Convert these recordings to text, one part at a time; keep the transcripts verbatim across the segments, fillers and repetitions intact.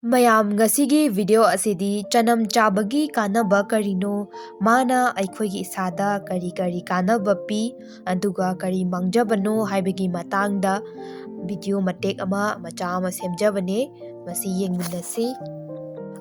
ꯃꯌꯥꯝ, ꯉꯁꯤꯒꯤ video ꯑꯁꯤꯗꯤ ꯆꯅꯝ ꯆꯥꯕꯒꯤ ꯀꯥꯟꯅꯕ ꯀꯔꯤꯅꯣ, ꯃꯥꯅ ꯑꯩꯈꯣꯏꯒꯤ ꯏꯁꯥꯗ ꯀꯔꯤ ꯀꯔꯤ ꯀꯥꯟꯅꯕ ꯄꯤ, ꯑꯗꯨꯒ ꯀꯔꯤ ꯃꯥꯡꯖꯕꯅꯣ ꯍꯥꯏꯕꯒꯤ ꯃꯇꯥꯡꯗ video ꯃꯇꯦꯛ ꯑꯃ, ꯃꯆꯥ ꯑꯃ ꯁꯦꯝꯖꯕꯅꯦ꯫ ꯃꯁꯤ ꯌꯦꯡꯃꯤꯟꯅꯁꯤ꯫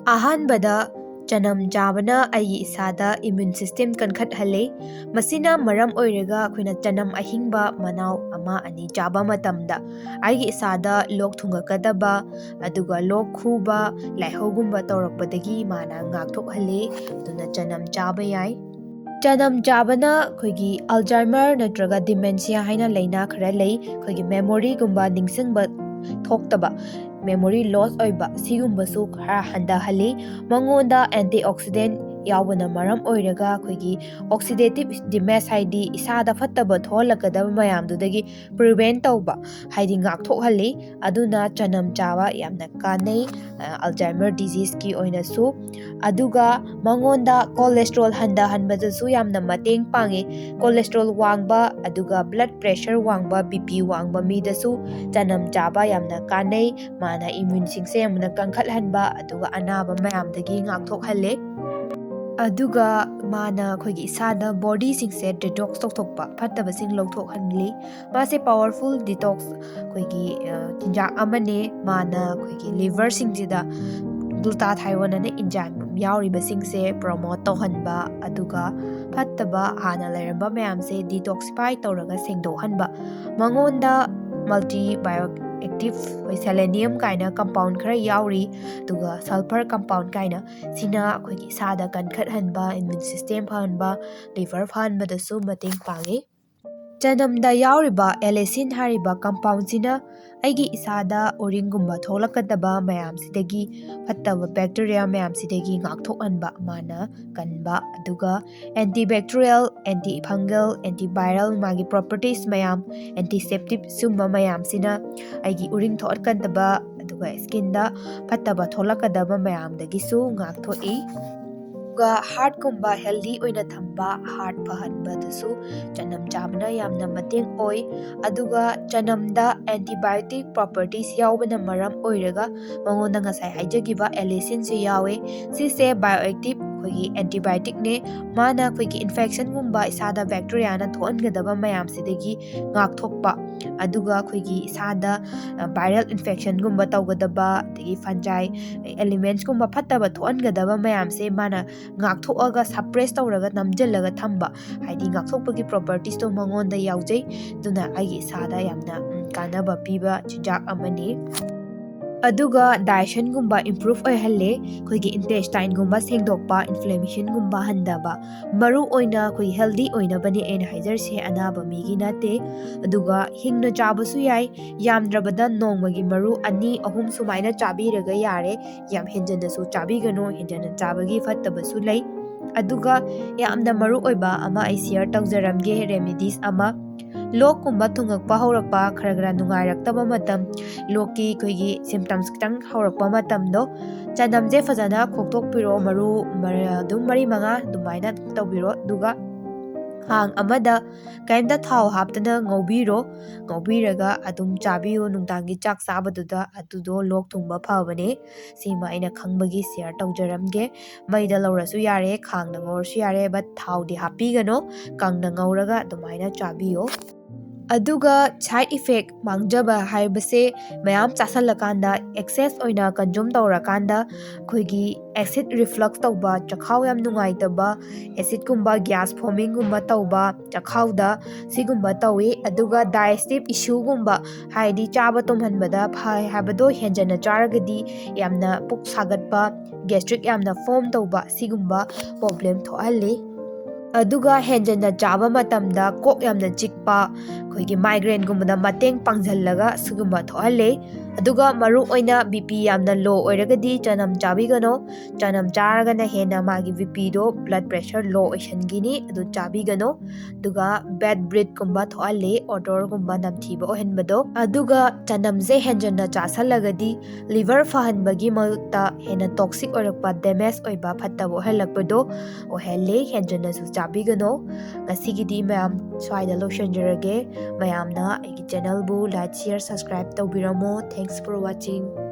ꯑꯍꯥꯟꯕꯗ, ꯆꯅꯝ ꯆꯥꯕꯅ ꯑꯩꯒꯤ ꯏꯁꯥꯗ immune system ꯀꯟꯈꯠꯍꯜꯂꯤ꯫ ꯃꯁꯤꯅ ꯃꯔꯝ ꯑꯣꯏꯔꯒ ꯑꯩꯈꯣꯏꯅ ꯆꯅꯝ ꯑꯍꯤꯡꯕ ꯃꯅꯥꯎ ꯑꯃ ꯑꯅꯤ ꯆꯥꯕ ꯃꯇꯝꯗ ꯑꯩꯒꯤ ꯏꯁꯥꯗ ꯂꯣꯛ ꯊꯨꯡꯉꯛꯀꯗꯕ, ꯑꯗꯨꯒ ꯂꯣꯛ ꯈꯨꯕ, ꯂꯥꯏꯍꯧꯒꯨꯝꯕ ꯇꯧꯔꯛꯄꯗꯒꯤ ꯃꯥꯅ ꯉꯥꯛꯊꯣꯛꯍꯜꯂꯤ꯫ ꯑꯗꯨꯅ ꯆꯅꯝ ꯆꯥꯕ ꯌꯥꯏ꯫ ꯆꯅꯝ ꯆꯥꯕꯅ ꯑꯩꯈꯣꯏꯒꯤ Alzheimer ꯅꯠꯇ꯭ꯔꯒ dementia ꯍꯥꯏꯅ ꯂꯥꯏꯅꯥ ꯈꯔ ꯂꯩ, ꯑꯩꯈꯣꯏꯒꯤ memoryꯒꯨꯝꯕ, ꯅꯤꯡꯁꯤꯡꯕ ꯊꯣꯛꯇꯕ, memory loss ꯑꯣꯏꯕ, ꯁꯤꯒꯨꯝꯕꯁꯨ ꯈꯔ ꯍꯟꯊꯍꯜꯂꯤ꯫ ꯃꯉꯣꯟꯗ antioxidant ꯌꯥꯎꯕꯅ ꯃꯔꯝ ꯑꯣꯏꯔꯒ ꯑꯩꯈꯣꯏꯒꯤ oxidative damage, ꯍꯥꯏꯗꯤ ꯏꯁꯥꯗ ꯐꯠꯇꯕ ꯊꯣꯛꯍꯜꯂꯛꯀꯗꯕ ꯃꯌꯥꯝꯗꯨꯗꯒꯤ prevent ꯇꯧꯕ, ꯍꯥꯏꯗꯤ ꯉꯥꯛꯊꯣꯛꯍꯜꯂꯤ꯫ ꯑꯗꯨꯅ ꯆꯅꯝ ꯆꯥꯕ ꯌꯥꯝꯅ ꯀꯥꯟꯅꯩ, ꯑ, Alzheimer diseaseꯀꯤ ꯑꯣꯏꯅꯁꯨ꯫ ꯑꯗꯨꯒ ꯃꯉꯣꯟꯗ cholesterol ꯍꯟꯊꯍꯟꯕꯗꯁꯨ ꯌꯥꯝꯅ ꯃꯇꯦꯡ ꯄꯥꯡꯉꯤ꯫ Cholesterol ꯋꯥꯡꯕ, ꯑꯗꯨꯒ blood pressure ꯋꯥꯡꯕ, BP ꯋꯥꯡꯕ ꯃꯤꯗꯁꯨ ꯆꯅꯝ ꯆꯥꯕ ꯌꯥꯝꯅ ꯀꯥꯟꯅꯩ꯫ ꯃꯥꯅ immuneꯁꯤꯡꯁꯦ ꯌꯥꯝꯅ ꯀꯟꯈꯠꯍꯟꯕ, ꯑꯗꯨꯒ ꯑꯅꯥꯕ ꯃꯌꯥꯝꯗꯒꯤ ꯉꯥꯛꯊꯣꯛꯍꯜꯂꯦ꯫ ꯑꯗꯨꯒ ꯃꯥꯅ ꯑꯩꯈꯣꯏꯒꯤ ꯏꯁꯥꯗ bodyꯁꯤꯡꯁꯦ detox ꯇꯧꯊꯣꯛꯄ, ꯐꯠꯇꯕꯁꯤꯡ ꯂꯧꯊꯣꯛꯍꯜꯂꯤ꯫ ꯃꯥꯁꯦ powerful detox ꯑꯩꯈꯣꯏꯒꯤ, ꯑ, ꯆꯤꯟꯖꯥꯛ ꯑꯃꯅꯦ꯫ ꯃꯥꯅ ꯑꯩꯈꯣꯏꯒꯤ liverꯁꯤꯡꯁꯤꯗ glutathione ꯑꯅ enzyme ꯌꯥꯎꯔꯤꯕꯁꯤꯡꯁꯦ promote ꯇꯧꯍꯟꯕ, ꯑꯗꯨꯒ ꯐꯠꯇꯕ ꯍꯥꯟꯅ ꯂꯩꯔꯝꯕ ꯃꯌꯥꯝꯁꯦ detoxify ꯇꯧꯔꯒ ꯁꯦꯡꯗꯣꯛꯍꯟꯕ꯫ ꯃꯉꯣꯟꯗ multi bioactive, ꯑꯩꯈꯣꯏ selenium ꯀꯥꯏꯅ compound ꯈꯔ ꯌꯥꯎꯔꯤ, ꯑꯗꯨꯒ sulfur compound ꯀꯥꯏꯅ꯫ ꯁꯤꯅ ꯑꯩꯈꯣꯏꯒꯤ ꯏꯁꯥꯗ ꯀꯟꯈꯠꯍꯟꯕ, immune system ꯐꯍꯟꯕ, liver ꯐꯍꯟꯕꯗꯁꯨ ꯃꯇꯦꯡ ꯄꯥꯡꯉꯤ꯫ ꯆꯅꯝꯗ ꯌꯥꯎꯔꯤꯕ allicin ꯍꯥꯏꯔꯤꯕ compoundꯁꯤꯅ ꯑꯩꯒꯤ ꯏꯁꯥꯗ ꯎꯔꯤꯡꯒꯨꯝꯕ ꯊꯣꯛꯂꯛꯀꯗꯕ ꯃꯌꯥꯝꯁꯤꯗꯒꯤ, ꯐꯠꯇꯕ bacteria ꯃꯌꯥꯝꯁꯤꯗꯒꯤ ꯉꯥꯛꯊꯣꯛꯍꯟꯕ ꯃꯥꯅ ꯀꯟꯕ, ꯑꯗꯨꯒ antibacterial, antifungal, antiviral ꯃꯥꯒꯤ properties ꯃꯌꯥꯝ, antiseptic ꯁꯨꯝꯕ ꯃꯌꯥꯝꯁꯤꯅ ꯑꯩꯒꯤ ꯎꯔꯤꯡ ꯊꯣꯛꯍꯟꯒꯗꯕ, ꯑꯗꯨꯒ skinꯗ ꯐꯠꯇꯕ ꯊꯣꯛꯂꯛꯀꯗꯕ ꯃꯌꯥꯝꯗꯒꯤꯁꯨ ꯉꯥꯛꯊꯣꯛꯏ꯫ ꯑꯗꯨꯒ ꯍꯥꯔꯠꯀꯨꯝꯕ ꯍꯦꯜꯗꯤ ꯑꯣꯏꯅ ꯊꯝꯕ, ꯍꯥꯔꯠ ꯐꯍꯟꯕꯗꯁꯨ ꯆꯅꯝ ꯆꯥꯕꯅ ꯌꯥꯝꯅ ꯃꯇꯦꯡ ꯑꯣꯏ꯫ ꯑꯗꯨꯒ ꯆꯅꯝꯗ antibiotic properties ꯌꯥꯎꯕꯅ ꯃꯔꯝ ꯑꯣꯏꯔꯒ ꯃꯉꯣꯟꯗ ꯉꯁꯥꯏ ꯍꯥꯏꯖꯈꯤꯕ allicin ꯁꯦ ꯌꯥꯎꯋꯦ꯫ ꯁꯤꯁꯦ bioactive, ꯑꯩꯈꯣꯏꯒꯤ antibiotic ꯅꯦ꯫ ꯃꯥꯅ ꯑꯩꯈꯣꯏꯒꯤ infection ꯒꯨꯝꯕ, ꯏꯁꯥꯗ bacteria ꯅ ꯊꯣꯛꯍꯟꯒꯗꯕ ꯃꯌꯥꯝꯁꯤꯗꯒꯤ ꯉꯥꯛꯊꯣꯛꯄ, ꯑꯗꯨꯒ ꯑꯩꯈꯣꯏꯒꯤ ꯏꯁꯥꯗ viral infection ꯒꯨꯝꯕ ꯇꯧꯒꯗꯕ, ꯑꯗꯒꯤ fungi elements ꯀꯨꯝꯕ ꯐꯠꯇꯕ ꯊꯣꯛꯍꯟꯒꯗꯕ ꯃꯌꯥꯝꯁꯦ ꯃꯥꯅ ꯉꯥꯛꯊꯣꯛꯑꯒ suppress ꯇꯧꯔꯒ ꯅꯝꯁꯤꯜꯂꯒ ꯊꯝꯕ, ꯍꯥꯏꯗꯤ ꯉꯥꯛꯊꯣꯛꯄꯒꯤ properties ꯇꯣ ꯃꯉꯣꯟꯗ ꯌꯥꯎꯖꯩ꯫ ꯑꯗꯨꯅ ꯑꯩꯒꯤ ꯏꯁꯥꯗ ꯌꯥꯝꯅ, ꯎꯝ, ꯀꯥꯟꯅꯕ ꯄꯤꯕ ꯆꯤꯟꯖꯥꯛ ꯑꯃꯅꯤ꯫ ꯑꯗꯨꯒ digestion ꯒꯨꯝꯕ improve ꯑꯣꯏꯍꯜꯂꯦ, ꯑꯩꯈꯣꯏꯒꯤ intestine ꯒꯨꯝꯕ ꯁꯦꯡꯗꯣꯛꯄ, inflammation ꯒꯨꯝꯕ ꯍꯟꯊꯕ, ꯃꯔꯨ ꯑꯣꯏꯅ ꯑꯩꯈꯣꯏ healthy ꯑꯣꯏꯅꯕꯅꯦ ꯑꯩꯅ ꯍꯥꯏꯖꯔꯤꯁꯦ ꯑꯅꯥꯕ ꯃꯤꯒꯤ ꯅꯠꯇꯦ꯫ ꯑꯗꯨꯒ ꯍꯤꯡꯅ ꯆꯥꯕꯁꯨ ꯌꯥꯏ, ꯌꯥꯝꯗ꯭ꯔꯕꯗ ꯅꯣꯡꯃꯒꯤ ꯃꯔꯨ ꯑꯅꯤ ꯑꯍꯨꯝ ꯁꯨꯃꯥꯏꯅ ꯆꯥꯕꯤꯔꯒ ꯌꯥꯔꯦ꯫ ꯌꯥꯝ ꯍꯦꯟꯖꯟꯅꯁꯨ ꯆꯥꯕꯤꯒꯅꯨ, ꯍꯦꯟꯖꯟꯅ ꯆꯥꯕꯒꯤ ꯐꯠꯇꯕꯁꯨ ꯂꯩ꯫ ꯑꯗꯨꯒ ꯌꯥꯝꯅ ꯃꯔꯨ ꯑꯣꯏꯕ ꯑꯃ ꯑꯩ share ꯇꯧꯖꯔꯝꯒꯦ, remedies ꯑꯃ꯫ ꯂꯣꯛꯀꯨꯝꯕ ꯊꯨꯡꯉꯛꯄ ꯍꯧꯔꯛꯄ, ꯈꯔ ꯈꯔ ꯅꯨꯡꯉꯥꯏꯔꯛꯇꯕ ꯃꯇꯝ, ꯂꯣꯛꯀꯤ ꯑꯩꯈꯣꯏꯒꯤ symptoms ꯈꯤꯇꯪ ꯍꯧꯔꯛꯄ ꯃꯇꯝꯗꯣ, ꯆꯅꯝꯁꯦ ꯐꯖꯅ ꯈꯣꯛꯇꯣꯛꯄꯤꯔꯣ, ꯃꯔꯨ ꯃꯔ-, ꯑꯗꯨꯝ ꯃꯔꯤ ꯃꯉꯥ ꯑꯗꯨꯃꯥꯏꯅ ꯇꯧꯕꯤꯔꯣ꯫ ꯑꯗꯨꯒ ꯈꯥꯡ ꯑꯃꯗ ꯀꯩꯝꯇ ꯊꯥꯎ ꯍꯥꯞꯇꯅ ꯉꯧꯕꯤꯔꯣ꯫ ꯉꯧꯕꯤꯔꯒ ꯑꯗꯨꯝ ꯆꯥꯕꯤꯌꯨ ꯅꯨꯡꯗꯥꯡꯒꯤ ꯆꯥꯛ ꯆꯥꯕꯗꯨꯗ, ꯑꯗꯨꯗꯣ ꯂꯣꯛ ꯊꯨꯡꯕ ꯐꯕꯅꯦ꯫ ꯁꯤꯃ ꯑꯩꯅ ꯈꯪꯕꯒꯤ share ꯇꯧꯖꯔꯝꯒꯦ꯫ ꯃꯩꯗ ꯂꯧꯔꯁꯨ ꯌꯥꯔꯦ, ꯈꯥꯡꯗ ꯉꯧꯔꯁꯨ ꯌꯥꯔꯦ, but ꯊꯥꯎꯗꯤ ꯍꯥꯞꯄꯤꯒꯅꯨ꯫ ꯀꯪꯅ ꯉꯧꯔꯒ ꯑꯗꯨꯃꯥꯏꯅ ꯆꯥꯕꯤꯌꯣ꯫ ꯑꯗꯨꯒ side effect, ꯃꯥꯡꯖꯕ ꯍꯥꯏꯕꯁꯦ, ꯃꯌꯥꯝ ꯆꯥꯁꯜꯂꯀꯥꯟꯗ, excess ꯑꯣꯏꯅ consume ꯇꯧꯔꯀꯥꯟꯗ, ꯑꯩꯈꯣꯏꯒꯤ acid reflux ꯇꯧꯕ, ꯆꯈꯥꯎ ꯌꯥꯝ ꯅꯨꯡꯉꯥꯏꯇꯕ, acid ꯀꯨꯝꯕ, gas forming ꯒꯨꯝꯕ ꯇꯧꯕ ꯆꯈꯥꯎꯗ, ꯁꯤꯒꯨꯝꯕ ꯇꯧꯏ꯫ ꯑꯗꯨꯒ digestive issue ꯒꯨꯝꯕ, ꯍꯥꯏꯗꯤ ꯆꯥꯕ ꯇꯨꯝꯍꯟꯕꯗ ꯐꯩ ꯍꯥꯏꯕꯗꯣ ꯍꯦꯟꯖꯟꯅ ꯆꯥꯔꯒꯗꯤ ꯌꯥꯝꯅ ꯄꯨꯛ ꯁꯥꯒꯠꯄ, gastric ꯌꯥꯝꯅ form ꯇꯧꯕ, ꯁꯤꯒꯨꯝꯕ problem ꯊꯣꯛꯍꯜꯂꯤ꯫ ꯑꯗꯨꯒ ꯍꯦꯟꯖꯟꯅ ꯆꯥꯕ ꯃꯇꯝꯗ ꯀꯣꯛ ꯌꯥꯝꯅ ꯆꯤꯛꯄ, ꯑꯩꯈꯣꯏꯒꯤ migraine ꯒꯨꯝꯕꯗ ꯃꯇꯦꯡ ꯄꯥꯡꯁꯤꯜꯂꯒ ꯁꯤꯒꯨꯝꯕ ꯊꯣꯛꯍꯜꯂꯤ꯫ ꯑꯗꯨꯒ ꯃꯔꯨ ꯑꯣꯏꯅ B P ꯌꯥꯝꯅ low ꯑꯣꯏꯔꯒꯗꯤ ꯆꯅꯝ ꯆꯥꯕꯤꯒꯅꯣ꯫ ꯆꯅꯝ ꯆꯥꯔꯒꯅ ꯍꯦꯟꯅ ꯃꯥꯒꯤ B P ꯗꯣ, blood pressure low ꯑꯣꯏꯁꯟꯈꯤꯅꯤ, ꯑꯗꯨ ꯆꯥꯕꯤꯒꯅꯣ꯫ ꯑꯗꯨꯒ bad breath ꯀꯨꯝꯕ ꯊꯣꯛꯍꯜꯂꯤ, odor ꯒꯨꯝꯕ ꯅꯝꯊꯤꯕ ꯑꯣꯏꯍꯟꯕꯗꯣ꯫ ꯑꯗꯨꯒ ꯆꯅꯝꯁꯦ ꯍꯦꯟꯖꯟꯅ ꯆꯥꯁꯜꯂꯒꯗꯤ liver ꯐꯍꯟꯕꯒꯤ ꯃꯍꯨꯠꯇ ꯍꯦꯟꯅ toxic ꯑꯣꯏꯔꯛꯄ, damage ꯑꯣꯏꯕ, ꯐꯠꯇꯕ ꯑꯣꯏꯍꯜꯂꯛꯄꯗꯣ ꯑꯣꯏꯍꯜꯂꯤ꯫ ꯍꯦꯟꯖꯟꯅꯁꯨ ꯆꯥꯕꯤꯒꯅꯣ꯫ ꯉꯁꯤꯒꯤꯗꯤ ꯃꯌꯥꯝ ꯁ꯭ꯋꯥꯏꯗ ꯂꯣꯏꯁꯤꯟꯖꯔꯒꯦ꯫ ꯃꯌꯥꯝꯅ ꯑꯩꯒꯤ channel ꯕꯨ like, share, subscribe ꯇꯧꯕꯤꯔꯝꯃꯣ꯫ Thanks for watching꯫